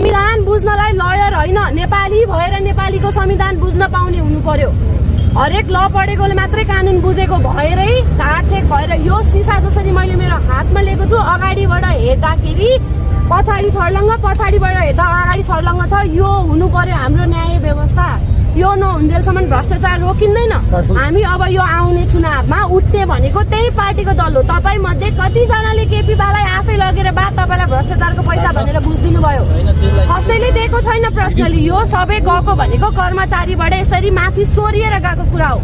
संविधान बुझ्नलाई लयर होइन, नेपाली भएर नेपालीको संविधान बुझ्न पाउने हुनु पर्यो। हरेक ल पढेकोले मात्रै कानुन बुझेको भएरै ढाडछेक भएर यो सिसा जसरी मैले मेरो हातमा लिएको छु, अगाडिबाट हेर्दाखेरि पछाडि छर्लङ्ग, पछाडिबाट हेर्दा अगाडि छर्लङ्ग छ। यो हुनु पर्यो हाम्रो न्याय व्यवस्था। यो नहुन्जेलसम्म भ्रष्टाचार रोकिँदैन। हामी अब यो आउने चुनावमा उठ्ने भनेको त्यही पार्टीको दल हो। तपाईँ मध्ये कतिजनाले केपी बालाई आफै लगेर बा तपाईँलाई भ्रष्टाचारको पैसा भनेर बुझिदिनु भयो? कसैले दिएको छैन पर्सनली। यो सबै गएको भनेको कर्मचारीबाट यसरी माथि सोरिएर गएको कुरा हो।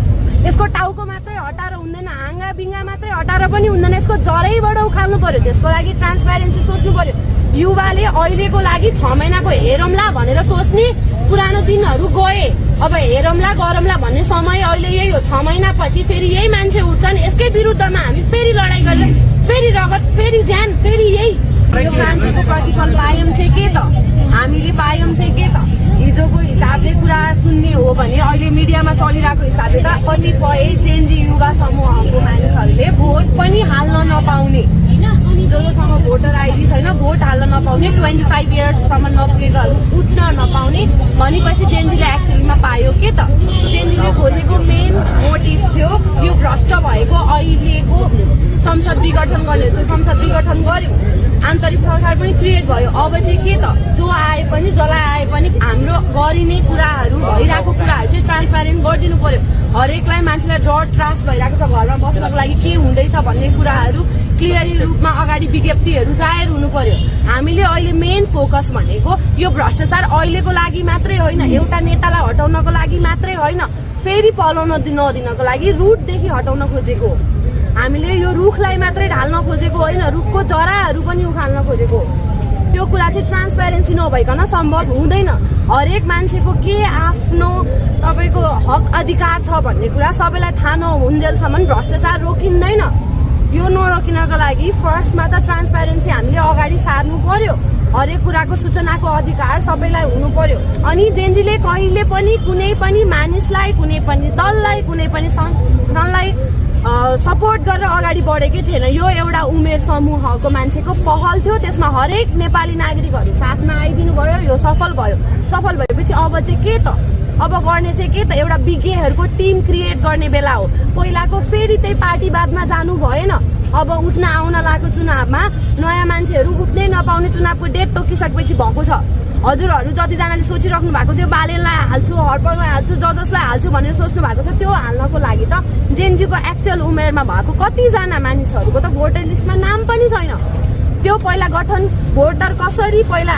यसको टाउको मात्रै हटाएर हुँदैन, हाँगा बिङ्गा मात्रै हटाएर पनि हुँदैन, यसको जरैबाट उखाल्नु पर्यो। त्यसको लागि ट्रान्सप्यारेन्सी सोच्नु पर्यो। युवाले अहिलेको लागि 6 महिनाको हेरौँला भनेर सोच्ने पुरानो दिनहरू गए। अब हेरौँला गरौँला भन्ने समय अहिले यही हो। 6 महिनापछि फेरि यही मान्छे उठ्छन्। यसकै विरुद्धमा हामी फेरि लडाइँ गरेर फेरि रगत, फेरि ज्यान, फेरि यही। यो क्रान्तिको प्रतिफल पायौँ चाहिँ के त? हामीले पायौँ चाहिँ के त? हिजोको हिसाबले कुरा सुन्ने हो भने अहिले मिडियामा चलिरहेको हिसाबले त कतिपय जेनजी युवा समूहको मानिसहरूले भोट पनि हाल्न नपाउने, जोसँग भोटर आइडी छैन, भोट हाल्न नपाउने, 25 इयर्ससम्म नपुगेकाहरू उठ्न नपाउने भनेपछि जेनजीले एक्चुअलीमा पायो के त? जेनजीले खोजेको मेन मोटिभ थियो यो भ्रष्ट भएको अहिलेको संसद विघटन गर्ने। त्यो संसद विघटन गर्यो, आन्तरिक सरकार पनि क्रिएट भयो। अब चाहिँ के त? जो आए पनि जसलाई आए पनि हाम्रो गरिने कुराहरू, भइरहेको कुराहरू चाहिँ ट्रान्सप्यारेन्ट गरिदिनु पर्यो। हरेकलाई मान्छेलाई डर त्रास भइरहेको छ घरमा बस्नको लागि, के हुँदैछ भन्ने कुराहरू क्लियरली रूपमा अगाडि विज्ञप्तिहरू जाहेर हुनु पर्यो। हामीले अहिले मेन फोकस भनेको यो भ्रष्टाचार अहिलेको लागि मात्रै होइन, एउटा नेतालाई हटाउनको लागि मात्रै होइन, फेरि पलाउन नदिनको लागि रुटदेखि हटाउन खोजेको। हामीले यो रुखलाई मात्रै ढाल्न खोजेको होइन, रुखको जराहरू पनि उखाल्न खोजेको। त्यो कुरा चाहिँ ट्रान्सप्यारेन्सी नभइकन सम्भव हुँदैन। हरेक मान्छेको के आफ्नो तपाईँको हक अधिकार छ भन्ने कुरा सबैलाई थाहा नहुन्जेलसम्म भ्रष्टाचार रोकिँदैन। यो नरोकिनको लागि फर्स्टमा त ट्रान्सप्यारेन्सी हामीले अगाडि सार्नु पर्यो। हरेक कुराको सूचनाको अधिकार सबैलाई हुनु पर्यो। अनि जेनजीले कहिले पनि कुनै पनि मानिसलाई, कुनै पनि दललाई, कुनै पनि सङ्गठनलाई सपोर्ट गरेर अगाडि बढेकै थिएन। यो एउटा उमेर समूहको मान्छेको पहल थियो। त्यसमा हरेक नेपाली नागरिकहरू साथमा आइदिनु भयो। यो सफल भयो। सफल भएपछि अब चाहिँ के त? अब गर्ने चाहिँ के त? एउटा विज्ञहरूको टिम क्रिएट गर्ने बेला हो। पहिलाको फेरि त्यही पार्टीवादमा जानु भएन। अब उठ्न आउन लागेको चुनावमा नयाँ मान्छेहरू उठ्नै नपाउने चुनावको डेट तोकिसकेपछि भएको छ। हजुरहरू जतिजनाले सोचिराख्नु भएको थियो बालेनलाई हाल्छु, हर्पललाई हाल्छु, जसलाई हाल्छु भनेर सोच्नु भएको छ, त्यो हाल्नको लागि त जेनजीको एक्चुअल उमेरमा भएको कतिजना मानिसहरूको त भोटर लिस्टमा नाम पनि छैन। त्यो पहिला गठन भोटर कसरी पहिला